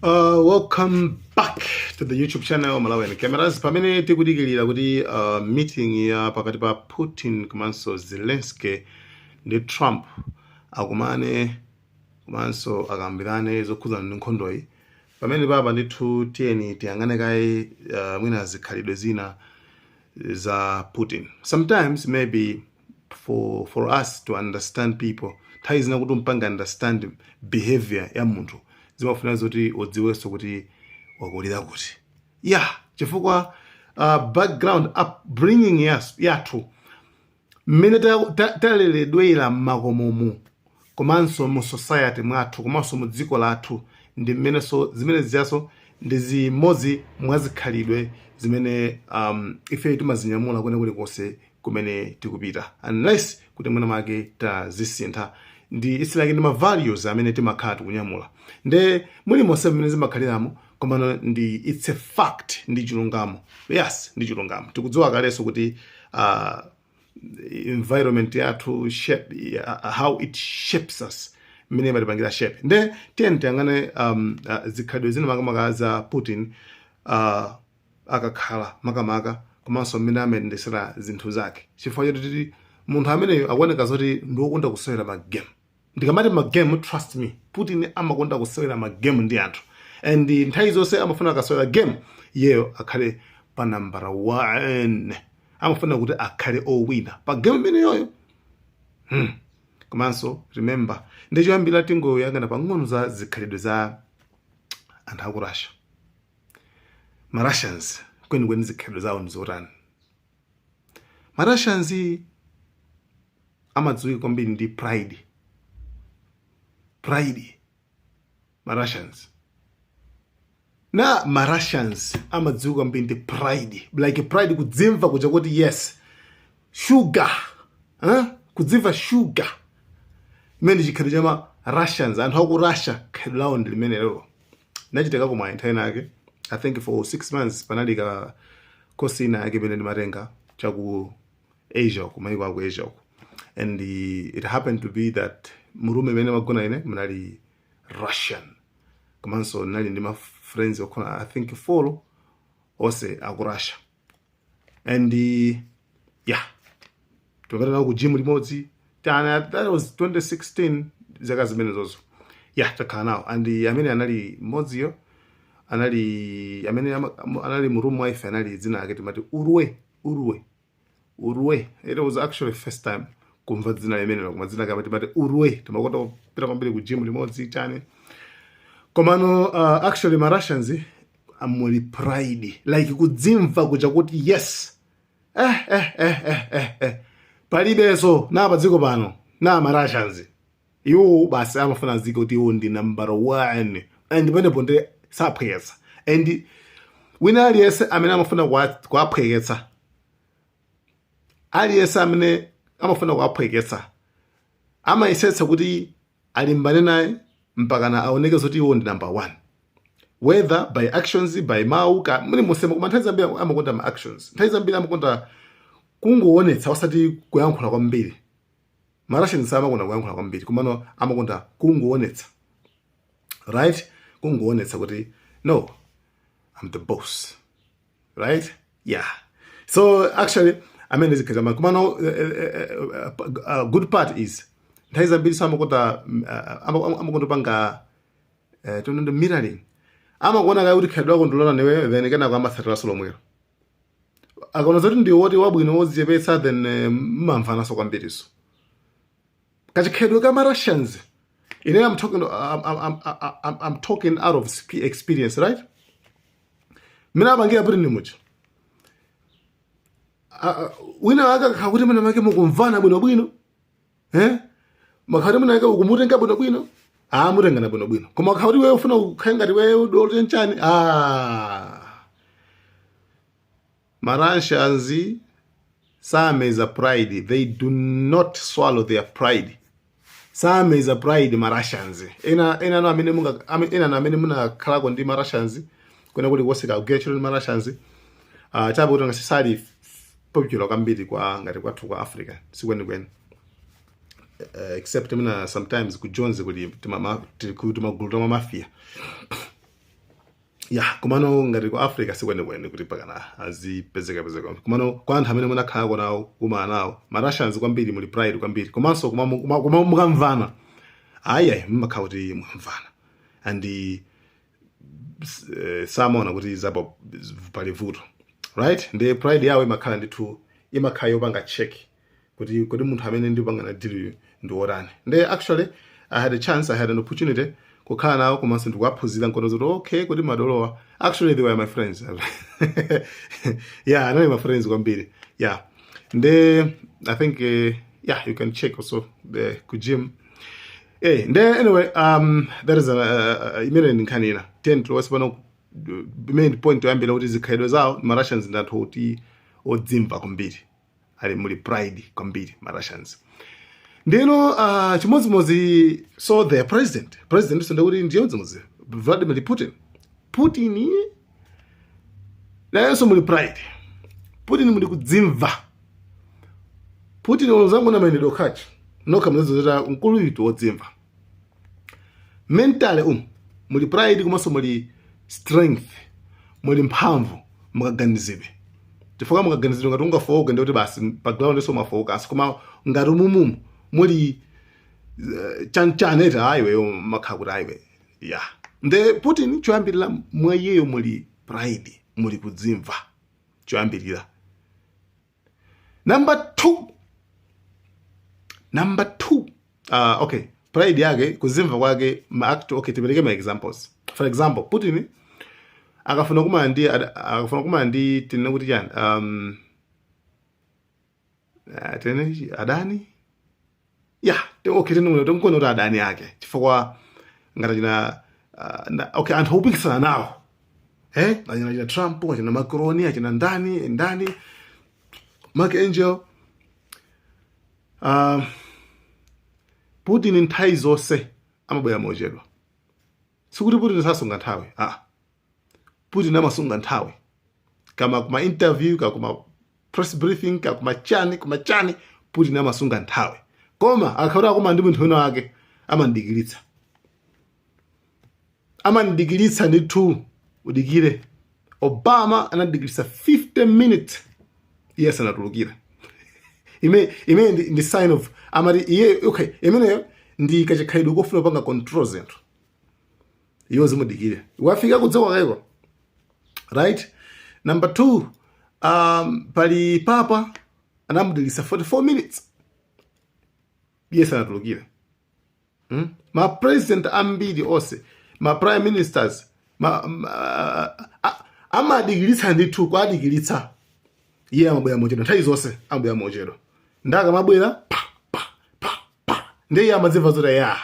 Welcome back to the YouTube channel Malawian Cameras. Pamene tikudikilira kuti meeting ya pakati pa Putin komanso Zelensky ndi Trump akumane komanso akambirane zokhudzana ndi nkhondoyi, pamene papa ndithu tiyeni tiyang'ane kaye mwina zikhalidwe zina za Putin. Sometimes maybe for us to understand people, nthawi zina kuti umpange understand behavior ya munthu zimafuna zoti udziwenso kuti wakulira kuti, yeah, chifukwa background, upbringing yathu, mmene taleredwera m'makomomu komanso mu society mwathu komanso mu dziko lathu, ndi mmenenso zimene ziyaso ndi zimodzi mwa zikhalidwe zimene ife timazinyamula kwene kulikonse kumene tikupita, unless kuti mwina make tazisintha. Ndi it's like ndi ma values amene timakhala tikunyamula. Nde mulimonse mmene zimakhaliramo, komano ndi it's a fact, ndi chilungamo. Yes, ndi chilungamo. Tikudziwa kalenso kuti environment yathu shape, how it shapes us, mmene imatipangira shape. Nde tiyeni tiyang'ane zikhalidwe zina makamaka za Putin akakhala makamaka komanso mmene amayendesera zinthu zake, chifukwa choti munthu ameneyo akuoneka zoti ndiwokonda kusewera magame. Ndikamati magame, trust me, Putin amakonda kusewera magame ndi anthu, and nthawi zonse amafuna akasewera game iyeyo akhale pa nambala 1, amafuna kuti akhale owina pa game imeneyoyo. Komanso remember, ndichoyambira tingoyang'ana pang'ono za zikhalidwe za anthu aku Russia, ma Russians kwenikweni zikhalidwe zawo ndi zotani? Ma Russians amadziwika kwambiri ndi pride, pride. Ma Russians na ma Russians amadziwika kwambiri ndi pride, like pride, kudzimva kuja kuti yes, sugar, huh? Kudzimva sugar imene ndi chikhalidwe cha ma Russians. Anthu aku Russia khalidwe lawo ndi limene lero. Nachitikako mwayi nthawi inake, I think for 6 months, panali ka course ina yake imene ndimatenga chaku Asia uku, maiko aku Asia uku, and it happened to be that mu room imene magona ine munali Russian, komanso ndinali ndi ma friends okwana I think four, onse aku Russia. And yeah, timapita nawo ku gym limodzi tana. That was 2016, zaka zimene zozo. Yeah, takhala nawo. And amene anali mmodziyo anali amene anali mu room wife, anali dzina lake timati Urwe, Urwe, Urwe. It was actually first time kumva dzina limenelo, koma dzina lake timati Urwe. Timakonda kupita kwambiri ku gym limodzi chani. Komano actually ma Russians amuli pride, like kudzimva kuja kuti yes, eh, eh, eh, eh, eh, eh. Palibenso na pa dziko pano na ma Russians. Iwo basi amafuna ziko kuti iwo ndi number one, and penepo ndi saphweketsa, and wina aliyense amene amafuna kuwaphweketsa, aliyense amene amafuna kuwaphweketsa amayesetsa kuti alimbane naye mpakana aoneke zoti iwo ndi number one, whether by actions, by mawu ka muli musema. Koma nthawi zambiri amakonda ma actions, nthawi zambiri amakonda kungoonetsa osati kuyankhula kwambiri. Ma Russians amakonda kuyankhula kwambiri, komano amakonda kungoonetsa, right? Kungoonetsa kuti no, I'm the boss, right? Yeah, so actually amene zikhalidwe, komano good part is nthawi zambiri so amakonda amakonda panga tonondo mirroring. Amakuona kaye kuti khalidwe lako ndilona newe, then kenako amatsatiranso lomwelo. Akaona zoti ndi woti wabwino, wodzichepetsa, then mmamvananso kwambiriso. Kachikhalidwe ka ma Russians, ine I'm talking out of experience, right? Mmene apangira Putin muja, wina akakhala kuti mwina make mukumvana bwinobwino, eh, makhala mwina ake ukumutenga bwinobwino, ah, mutengana bwinobwino. Koma akhala kuti wewe ufuna ukhale ngati wewe dolo chani, ah, ma Russians sameza pride. They do not swallow their pride, sameza pride ma Russians. Ena ena no amene munga ena no amene munakhalako ndi ma Russians kwena kuli konse kagwira ntchito ndi ma Russians, chabe kuti ngasi sali popular kwambiri kwa ngati kwathu kwa Africa, sikwenikweni, except mina sometimes ku Jones kuli timagulu tama mafia. Ya, komano ngati ku Africa sikwenikweni kuti pakana azipezekapezeka. Komano kwa anthu amene munakhalako nawo, kumana nawo ma Russians kwambiri, muli pride kwambiri. Komanso koma mukamvana, ayi, mmakhala kuti mukamvana and samaona kuti zapo pali vuto, right? Ndi pride yawo imakhala ndithu, imakhala yopanga check kuti kodi munthu amene ndipanga na deal ndi wotani. Ndi actually I had a chance, I had an opportunity kukhala nawo komanso ndikuwaphunzira nkono zoti okay, kuti madolowa, actually they were my friends. Yeah, anali my friends kwambiri. Yeah, ndi I think yeah, you can check also the ku gym. Nde anyway, that is imene ndi nkhani ina. Ten tilowese pano imene ndi point yoyambira kuti zikhalidwe zawo, ma Russians ndi anthu oti odzimva kwambiri, ali muli pride kwambiri ma Russians. Ndino chimodzimodzi so their president so ndikuti ndi chimodzimodzi Vladimir Putin. Putin nayenso muli pride. Putin muli kudzimva. Putin olozangu na mayendedwe okhachi nokha muzazozeta mkulu itu wodzimva mentally. Muli pride komanso muli strength, muli mphamvu mukaganizidwe, chifukwa mukaganizidwe ngati ungafowoke ndikuti basi pa ground so mafowokanso. Koma ngati mumumu muli chanchaneta, ayiweyo makhala kuti ayiwe ya. Nde Putin choyambirira mwa iyeyo muli pride, muli kudzimva choyambirira. Number two, okay, pride yake, kuzimva kwake, ma act. Okay, tipereke ma examples. For example, Putin akafuna kumana ndi, tinene kuti chani, tinene adani ya, okay, tinene tinkuona kuti adani ake, chifukwa ngati china okay, anthu akupikisana nawo, achina china Trump, achina Macron, achina ndani ndani, Mark Angel, Putin nthawi zonse amabwera mochedwa. Sikuti Putin sasunga nthawi, ah, Putin amasunga nthawi. Kama kuma interview, ka kuma press briefing, ka kuma chani, kuma chani, Putin amasunga nthawi. Koma akakhala akuma ndi munthu wina wake, amandikiritsa, amandikiritsa ndithu. Udikire, Obama anadikiritsa 50 minutes iye sanatulukira. Ime ndi sign of amati iye okay, imeneyo ndi kachikhalidwe kofuna kupanga control zinthu. Iwo zimudikire wafika kudzoka kaiko, right? Number two, pali papa anamudikitsa 44 minutes iye sanatulukire. Ma president ambiri onse, ma prime ministers, amadikiritsa ndithu, kuadikiritsa. Iye amabwera mochedwa nthawi zonse, amabwera mochedwa. Ndakamabwera pa pa pa pa, ndiye iye amadzimva zoti ya,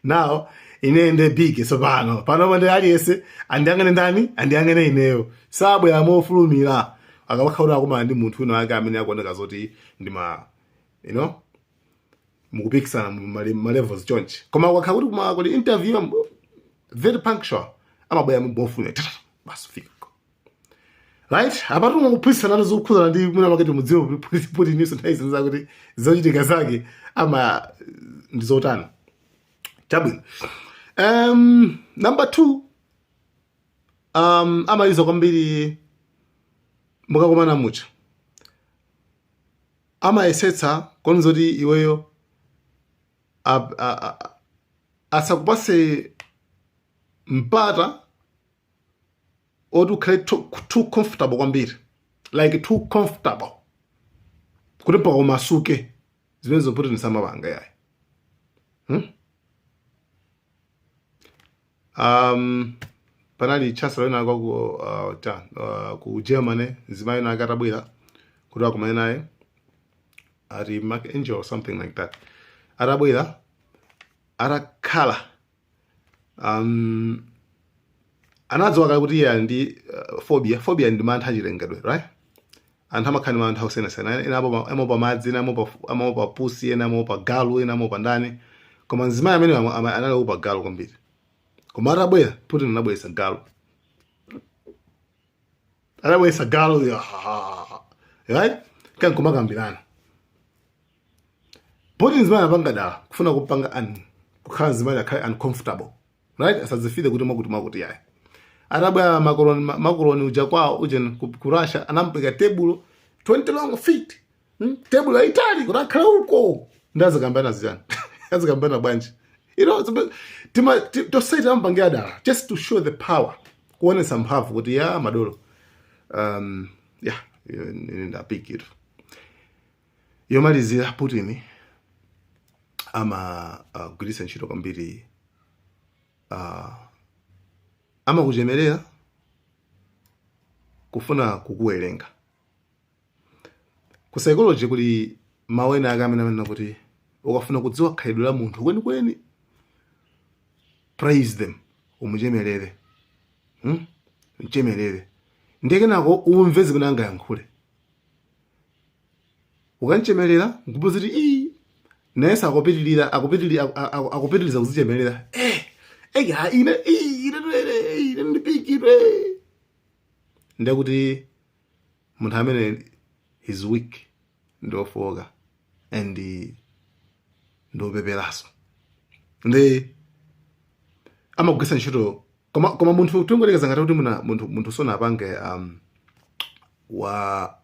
now ine nde big tsopano, panopa ndi aliyense andiyang'ane ndani, andiyang'ane ineyo. Sabwera mofulumira akamakhala akumana ndi munthu wina wake amene akuoneka zoti ndi ma mukupikisana mu ma levels chonchi. Koma wakhala kuti kuma kuli interview, very punctual, amabwera mofulumira tata, basi fika, right? Apa tikuphunzitsana zokhudzana ndi mwina makati mudziwe kuti niso nthawi zina zakuti zochitika zake ama ndi zotani. Chabwino, number two, amaliza kwambiri mukakumana mucha, amayesetsa kuonza kuti iweyo asakupase mpata oti ukhale too comfortable kwambiri, like too comfortable kuti mpaka umasuke. Zimene zoputi samapanga yayi, Panali chancellor wina kwa ku, ku Germany, mzimayi wina ake atabwera kuti akumane naye, ati Mark Angel or something like that, atabwera atakhala, anadziwa kale kuti iye ali ndi phobia. Phobia ndi mantha achilengedwe, right? Anthu amakhala ndi mantha osiyanasiyana. Ena amaopa madzi, ena amaopa pusi, ena amaopa galu, ena amaopa ndani. Koma mzimayi amene anali opa galu kwambiri. Koma atabwera Putin anabweretsa galu, anabweretsa galu ya, right? Kankumakambirana Putin zimene anapanga dala kufuna kupanga kukhala mzimayi akhale uncomfortable, right? Asadzifile kuti mwakuti mwakuti yayi. Atabwera Macron, Macron uja kwawo uja ku Russia, anampeka tebulo 20 long feet, Tebulo yayitali kuti akhale uko ndi azikambana ziyani, azikambana bwanji? Tima tosaita ampangira dala just to show the power, kuonetsa mphamvu kuti ya madolo, ya ine ndapikira. Yomalizira, Putin amagwiritsa ntchito kwambiri, amakuchemerera kufuna kukuwerenga. Ku psychology kuli mawu ena ake amene amanena kuti ukafuna kudziwa khalidwe la munthu kwenikweni, praise them, umuchemerere, Mchemerere, ndiye kenako umve zimene angayankhule. Ukanchemerera nkupuza kuti ii nayenso akupitilira, akupitiliza kuzichemerera, ya ine ii, ine ine ine ndipikidwe, ndiye kuti munthu amene is weak, ndi ofoka and ndi opeperaso, ndi amagwisa ntchito. Koma munthu tingorekeza ngati kuti muna munthu sona apange wa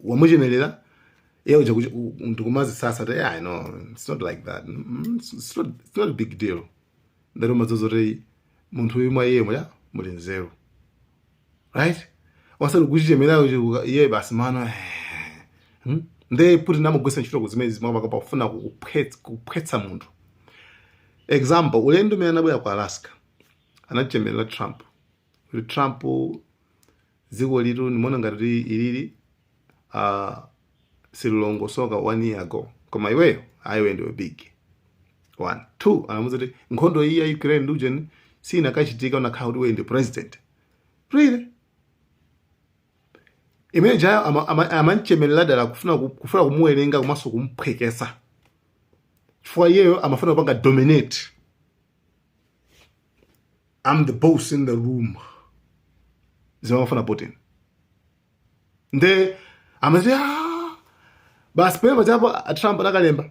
wamuchemerera iye uja ndikumazisasa ti, "Yeah, no, it's not like that. It's not a big deal." Ndati umadzoza kuti munthu uyu mwa iye muya muli nzeru, right? Wasati kuchichemerera iye basi mano, Nde Putin amagwisa ntchito kuzimene zimapaka pafuna kuphetsa munthu. Example, ulendo umene anabwera ku Alaska, anachemerera Trump kuti, "Trump, dziko litu nimaona ngati kuti ilili sililongosoka one year ago, koma iweyo ayiwe ndiwe big one." Two, anamuza kuti nkhondo iyi ya Ukraine ndi ujeni sinakachitika unakhala kuti iwe ndi president. Really, imene jayo amanchemerera dala kufuna kumuwerenga komanso kumphwekesa, chifukwa iyeyo amafuna kupanga dominate. "I'm the boss in the room," zimamafuna Putin. Nde amati, "Ah, basi." Pamene pachapo Trump anakalemba,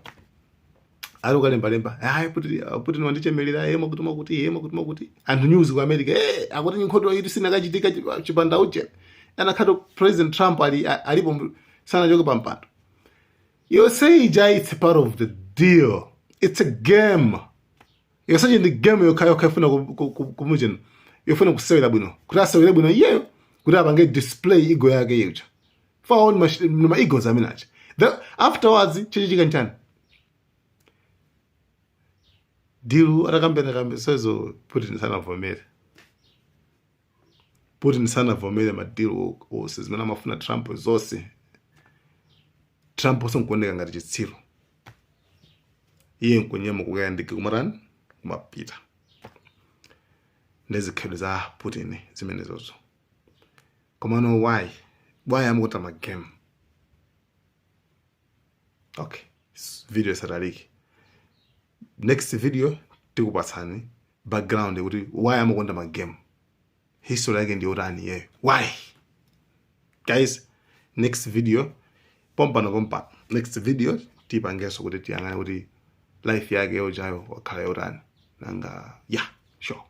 ali kukalembalemba, "Ayi, Putin wandichemerera, ye makuti makuti, ye makuti makuti." Anthu news ku America, akuti nkhondo iyi sinakachitika chipanda uche anakhala President Trump ali alipo, sanachoke pa mpando. Yonse ija, it's part of the deal, it's a game. Yonseji ndi game yokha yokha ifuna kumuchena, yofuna kusewera bwino, kuti asewere bwino iyeyo, kuti apange display ego yake iyocha fawo ni ma egos amene acha. Afterwards chichitika nchani? Deal atakambena kambe sezo, Putin sanavomere. Putin sanavomere ma deal onse zimene amafuna Trump zonse. Trump osankuoneka ngati chitsiru, iye nkunyema kukayandika kumatani, kumapita. Ndezikhalidwe za Putin zimenezozo. Komano why amakuta ma game? Okay, video isatalike. Next video tikupatsani background kuti why amakonda ma game, history yake ndi yotani iyeyo, why. Guys, next video pompano pompano, next video tipangenso kuti tiyang'ane kuti life yake yojayo wakhala yotani nanga. Yeah, sure.